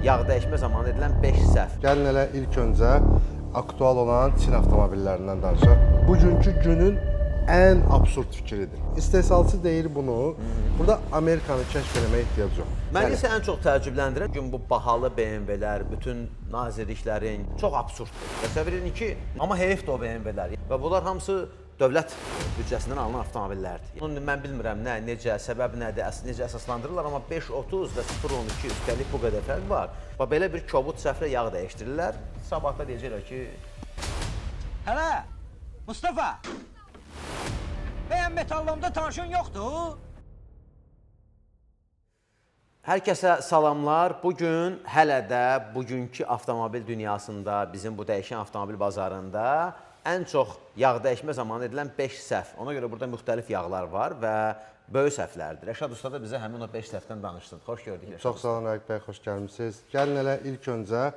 Yağ dəyişmə zamanı edilən 5 səhv. Gəlin elə ilk öncə aktual olan Çin avtomobillərindən danışaq. Bugünkü günün ən absurd fikridir. İstehsalçı deyir bunu. Burada Amerikanı kəşf eləməyə ehtiyac yox. Məni isə ən çox təəccübləndirən gün bu bahalı BMW-lər, bütün nazirliklərin çox absurddur. Təsəvvür edin ki, amma heyfdir o BMW-lər. Və bunlar hamısı dövlət büdcəsindən alınan avtomobillərdir. Bunu mən bilmirəm nə, necə, səbəb nədir, necə əsaslandırırlar, amma 5.30 və 0.12 üstəlik bu qədər fərq var. Və belə bir kobud səhvlə yağ dəyişdirirlər. Sabah da deyəcəklər ki, Hələ, Mustafa. Bəyən metallomda tanşın yoxdur? Hər kəsə salamlar. Bu gün hələ də bugünkü avtomobil dünyasında, bizim bu dəyişən avtomobil bazarında ən çox yağ dəyişmə zamanı edilən 5 səhv. Ona görə burada müxtəlif yağlar var və böyük səhvlərdir. Rəşad usta da bizə həmin o 5 səhvdən danışsın. Xoş gördük Rəşad. Çox sağ olun Rəqib bəy, xoş gəlmisiniz. Gəlin elə ilk öncə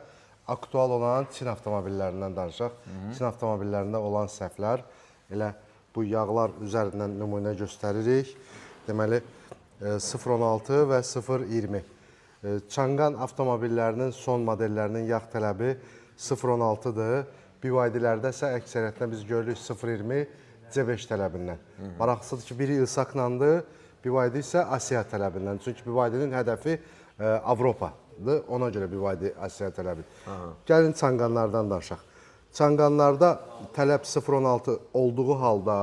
aktual olan Çin avtomobillərindən danışaq. Çin avtomobillərində olan səhvlər elə bu yağlar üzərindən nümunə göstəririk. Deməli 0.16 və 0.20. Changan avtomobillərinin son modellərinin yağ tələbi 0.16-dır. BYD-lərdə isə əksəriyyətində biz görürük 0.20 C5 tələbindən. Maraqlısıdır ki, biri İLSAQ-landır, BYD isə Asiya tələbindən. Çünki BYD-nin hədəfi Avropadır. Ona görə BYD Asiya tələbi. Gəlin Changanlardan danışaq. Changanlarda tələb 0.16 olduğu halda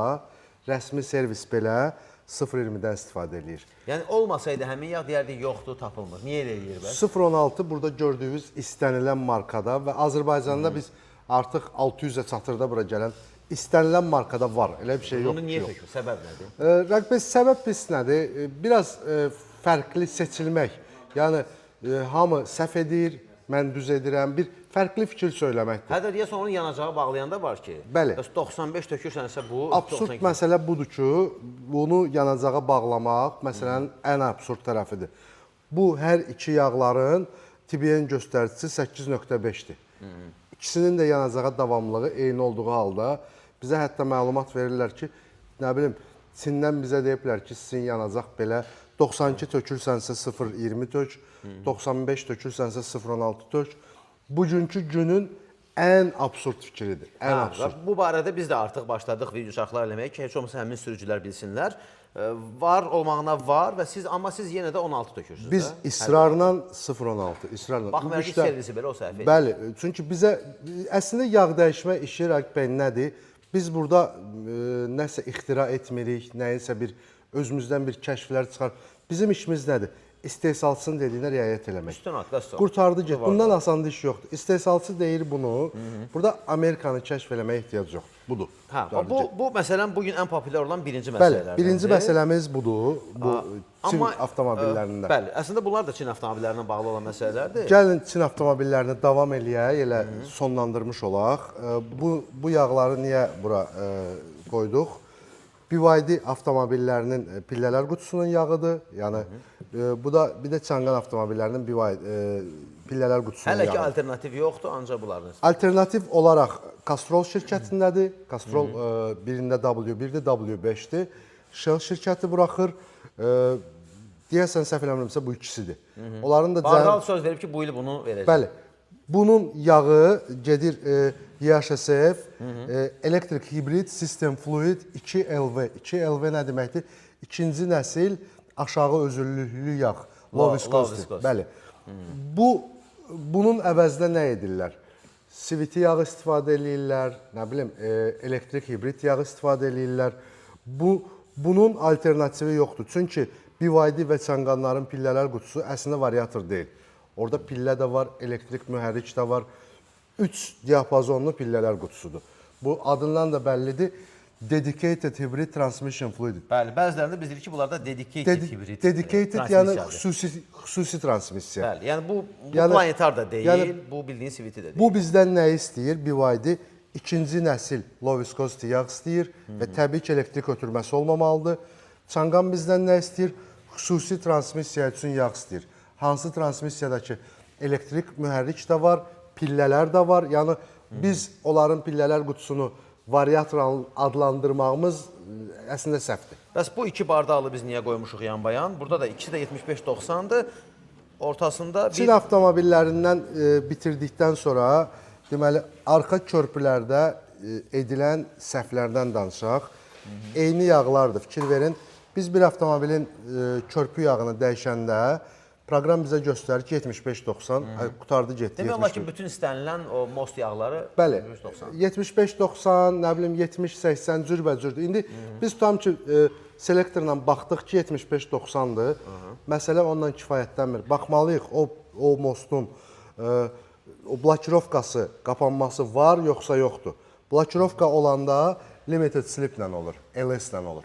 rəsmi servis belə 0.20-dən istifadə eləyir. Yəni olmasaydı həmin yağ deyərdik yoxdur, tapılmır. Niyə elə eləyir bəs? 0.16 burada gördüyünüz istənilən markada və Azərbaycanda biz artıq 600-ə çatırda bura gələn istənilən markada var. Elə bir şey yoxdur. Bunu niyə ki, yox. tökür? Səbəb nədir? Rəqib bəy, səbəb pis nədir? Biraz fərqli seçilmək. Yəni hamı səhv edir, mən düz edirəm. Bir fərqli fikir söyləməkdir. Hətta deyəsən onun yanacağı bağlayan da var ki. Bəli. Bəs 95 tökürsənsə bu Absurd 92. məsələ budur ki, bunu yanacağa bağlamaq məsələnin ən absurd tərəfidir. Bu hər iki yağların TBN göstəricisi 8.5-dir. İkisinin də yanacağa davamlılığı eyni olduğu halda bizə hətta məlumat verirlər ki, nə bilim, Çindən bizə deyiblər ki, sizin yanacaq belə 92 tökürsənsə 0.20 tök, 95 tökürsənsə 0.16 tök. Bugünkü günün ən absurd fikridir. Ən Hə, absurd. və bu barədə biz də artıq başladıq video şərhlər eləməyə ki, heç olmasa həmin sürücülər bilsinlər. Var olmağına var və siz amma siz yenə də 16 tökürsünüz. Biz də. israrla 0.16, israrla. Baxmayaraq ki, servisi belə o səhv edir. Bəli, çünki bizə əslində yağ dəyişmə işi Rəqib bəy nədir? Biz burada nəsə ixtira etmirik, nəyinsə bir özümüzdən bir kəşflər çıxar. Bizim işimiz nədir? İstehsalçının dediyinə riayət eləmək. Üstün at, bəs o. Qurtardı get. Bundan asan iş yoxdur. İstehsalçı deyir bunu. Burada Amerikanı kəşf eləməyə ehtiyac yox. Budur. Hə, Qurtardı bu get. bu məsələn bu gün ən populyar olan birinci Bəli, məsələlərdən. birinci məsələmiz budur. Bu Çin avtomobillərində. Bəli, əslində bunlar da Çin avtomobillərinə bağlı olan məsələlərdir. Gəlin Çin avtomobillərini davam eləyək, elə sonlandırmış olaq. Bu yağları niyə bura qoyduq? BYD avtomobillərinin pillələr qutusunun yağıdır. Yəni bu da bir də Changan avtomobillərinin BYD pillələr qutusunun Hələ ki yağı. alternativ yoxdur, ancaq bunların. Alternativ olaraq Castrol şirkətindədir. Castrol birində W1-dir, W5-dir. Shell şirkəti buraxır. Deyəsən səhv eləmirəmsə bu ikisidir. Onların da Bardal söz verib ki, bu il bunu verəcək. Bəli. Bunun yağı gedir YHSF, Electric Hybrid System Fluid 2LV. 2LV nə deməkdir? İkinci nəsil aşağı özüllüklü yağ. Low viscosity. Viscosity. Bəli. Bunun əvəzinə nə edirlər? CVT yağı istifadə eləyirlər, nə bilim, elektrik hibrid yağı istifadə eləyirlər. Bunun alternativi yoxdur. Çünki BYD və Changanların pillələr qutusu əslində variator deyil. Orada pillə də var, elektrik mühərrik də var. 3 diapazonlu pillələr qutusudur. Bu adından da bəllidir. Dedicated Hybrid Transmission Fluid. Bəli, bəzilərində biz deyirik ki, bunlar da dedicated hibrid. Dedicated yəni transmissiyadır. xüsusi transmissiya. Bəli, yəni bu Yəni- planetar da deyil, yəni- bu bildiyin CVT də deyil. Bu bizdən nə istəyir? BYD ikinci nəsil low viscosity yağ istəyir və təbii ki, elektrik ötürməsi olmamalıdır. Changan bizdən nə istəyir? Xüsusi transmissiya üçün yağ istəyir. Hansı transmissiyadakı elektrik mühərrik də var, pillələr də var. Yəni biz onların pillələr qutusunu variator adlandırmağımız əslində səhvdir. Bəs bu iki bardağı biz niyə qoymuşuq yan-bayan? Burada da ikisi də 75-90-dır. Ortasında Çin bir avtomobillərindən bitirdikdən sonra deməli arxa körpülərdə edilən səhvlərdən danışaq. Eyni yağlardır. Fikir verin. Biz bir avtomobilin körpü yağını dəyişəndə proqram bizə göstərir ki 75-90, qurtardı getdi. Demək olar ki, 75. bütün istənilən o most yağları Bəli. 75-90. 75-90, nə bilim 70-80 cürbəcürdür. İndi biz tutam ki, selektorla baxdıq ki 75-90-dır. Məsələ onunla kifayətlənmir. Baxmalıyıq o mostun o blokirovkası, qapanması var yoxsa yoxdur. Blokirovka olanda limited slip-lə olur, LS-lə olur.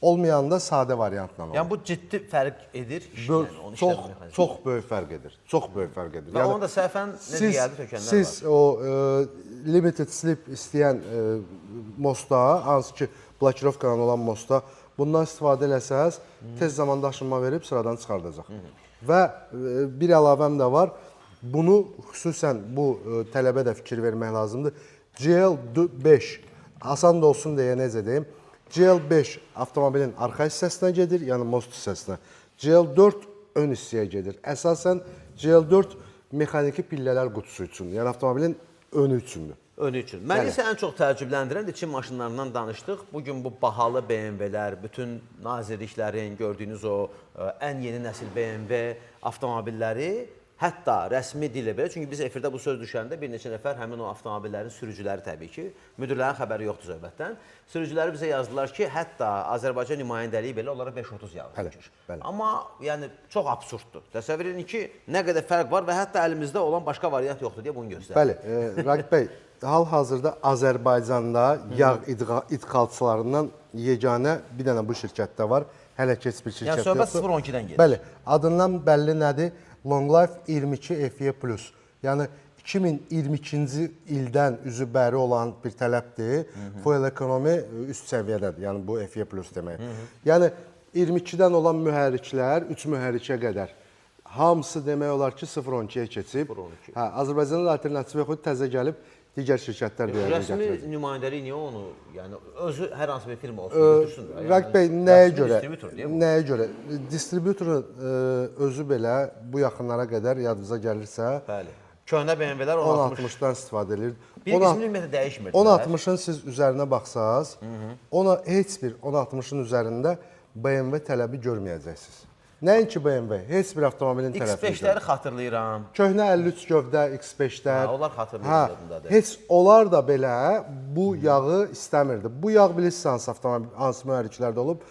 Olmayanda sadə variantla olur. Yəni bu ciddi fərq edir iş, yəni onu Çox işlətmə mexanizmi. çox böyük fərq edir. Çox böyük fərq edir. Və onu da səhvən necə gəldi tökənlər siz var. o limited slip istəyən mosta, hansı ki blokirovkadan olan mosta bundan istifadə eləsəz, tez zamanda aşınma verib sıradan çıxardacaq. Və bir əlavəm də var. Bunu xüsusən bu tələbə də fikir vermək lazımdır. GL5 asan da olsun deyə necə deyim? GL5 avtomobilin arxa hissəsinə gedir, yəni most hissəsinə. GL4 ön hissəyə gedir. Əsasən GL4 mexaniki pillələr qutusu üçün, yəni avtomobilin önü üçündür. Önü üçün. Məni isə ən çox təəccübləndirən də Çin maşınlarından danışdıq. Bu gün bu bahalı BMW-lər, bütün nazirliklərin gördüyünüz o ən yeni nəsil BMW avtomobilləri, hətta rəsmi dillə belə, çünki biz efirdə bu söz düşəndə bir neçə nəfər həmin o avtomobillərin sürücüləri təbii ki, müdirlərin xəbəri yoxdur söhbətdən. Sürücüləri bizə yazdılar ki, hətta Azərbaycan nümayəndəliyi belə onlara 5.30 yağı tökür. Bəli. Amma yəni çox absurddur. Təsəvvür edin ki, nə qədər fərq var və hətta əlimizdə olan başqa variant yoxdur deyə bunu göstərir. Bəli, Raqib bəy, hal-hazırda Azərbaycanda yağ idxalçılarından yeganə bir dənə bu şirkətdə var. Hələ ki heç bir şirkətdə Yəni söhbət yoxdur. 0.12-dən gedir. Bəli, adından bəlli nədir? Long Life 22 FE+. Yəni 2022-ci ildən üzü bəri olan bir tələbdir. Fuel ekonomi üst səviyyədədir. Yəni bu FE+ demək. Yəni 22-dən olan mühərriklər 3 mühərrikə qədər hamısı demək olar ki 0.12-yə keçib. 0.12. Hə, Azərbaycanda da alternativ yox idi, təzə gəlib digər şirkətlər də yəqin Rəsmi gətirəcək. nümayəndəlik niyə onu, yəni özü hər hansı bir firma olsun, götürsün də. Raqib bəy, nəyə rəsmi görə? Distributor deyə bu. Nəyə görə? Distributorun özü belə bu yaxınlara qədər yadınıza gəlirsə, Bəli. Köhnə BMW-lər 1060. 1060-dan istifadə edir. Bir qismini ümumiyyətlə dəyişmirdilər. 1060-ın siz üzərinə baxsaz, ona heç bir 1060-ın üzərində BMW tələbi görməyəcəksiniz. Nəinki BMW, heç bir avtomobilin tələbini X5-ləri xatırlayıram. Köhnə 53 gövdə X5-lər. Hə, onlar xatırlayıram, yadımdadır. Heç onlar da belə bu yağı istəmirdi. Bu yağ bilirsiniz hansı avtomobil, hansı mühərriklərdə olub?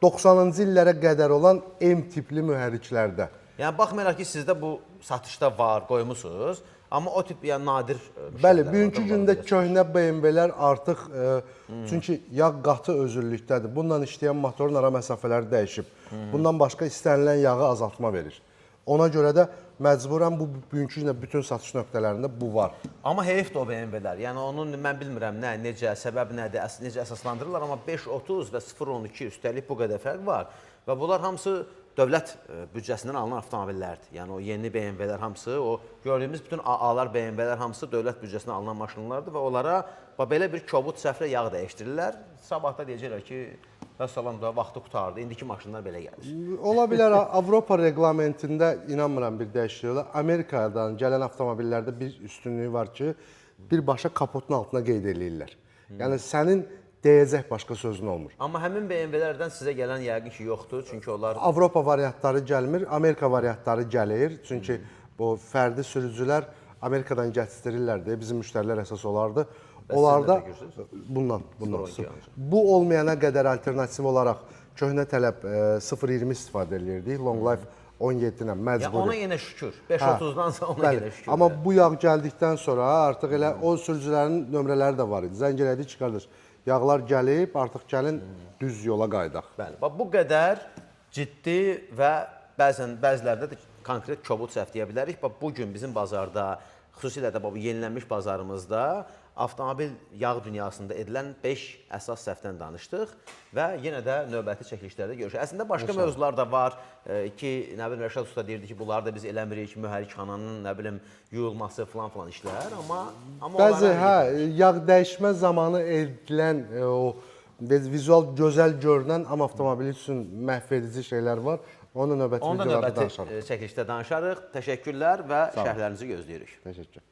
90-cı illərə qədər olan M tipli mühərriklərdə. Yəni baxmayaraq ki, sizdə bu satışda var, qoymusunuz, amma o tip yəni nadir Bəli, müştərilər var bugünkü da, onları gündə bilirsiniz. köhnə BMW-lər artıq çünki yağ qatı özüllükdədir. Bununla işləyən motorun ara məsafələri dəyişib. Bundan başqa istənilən yağı azaltma verir. Ona görə də məcburən bu bugünkü gündə bütün satış nöqtələrində bu var. Amma heyfdir o BMW-lər. Yəni onun mən bilmirəm nə, necə, səbəb nədir, necə əsaslandırırlar, amma 5.30 və 0.12 üstəlik bu qədər fərq var və bunlar hamısı dövlət büdcəsindən alınan avtomobillərdir. Yəni o yeni BMW-lər hamısı, o gördüyümüz bütün AA-lar, BMW-lər hamısı dövlət büdcəsinə alınan maşınlardır və onlara bax belə bir kobud səhvlə yağ dəyişdirirlər. Sabah da deyəcəklər ki, vəssalam da vaxtı qurtardı. İndiki maşınlar belə gəlir. Ola bilər Avropa reqlamentində inanmıram bir dəyişiklik olar. Amerikadan gələn avtomobillərdə bir üstünlüyü var ki, birbaşa kapotun altına qeyd eləyirlər. Yəni sənin deyəcək başqa sözün olmur. Amma həmin BMW-lərdən sizə gələn yəqin ki, yoxdur, çünki onlar Avropa variantları gəlmir, Amerika variantları gəlir. Çünki bu fərdi sürücülər Amerikadan gətirdirirlər deyə bizim müştərilər əsas olardı. Onlarda bundan 0.12 ancaq. Bu olmayana qədər alternativ olaraq köhnə tələb 0.20 istifadə eləyirdik. Long Life 17 ilə Yəni məcburi. ona yenə şükür. 5.30-dansa ona Bəli. yenə şükür. Amma bu yağ gəldikdən sonra artıq elə o sürücülərin nömrələri də var idi. Zəng elədik ki, qardaş, yağlar gəlib, artıq gəlin düz yola qayıdaq. Bəli. Bax bu qədər ciddi və bəzən bəzilərdə də konkret kobud səhv deyə bilərik. Bax bu gün bizim bazarda, xüsusilə də bax bu yenilənmiş bazarımızda avtomobil yağ dünyasında edilən 5 əsas səhvdən danışdıq və yenə də növbəti çəkilişlərdə görüşürük. Əslində başqa mövzular da var ki, nə bilim Rəşad usta deyirdi ki, bunları da biz eləmirik, mühərrikxananın nə bilim yuyulması filan işlər, amma Bəzi onlara hə, yağ dəyişmə zamanı edilən o Vizual gözəl görünən, amma avtomobil üçün məhv edici şeylər var. Onu növbəti Onu da videolarda növbəti danışarıq. çəkilişdə danışarıq. Təşəkkürlər və şərhlərinizi gözləyirik. Təşəkkür.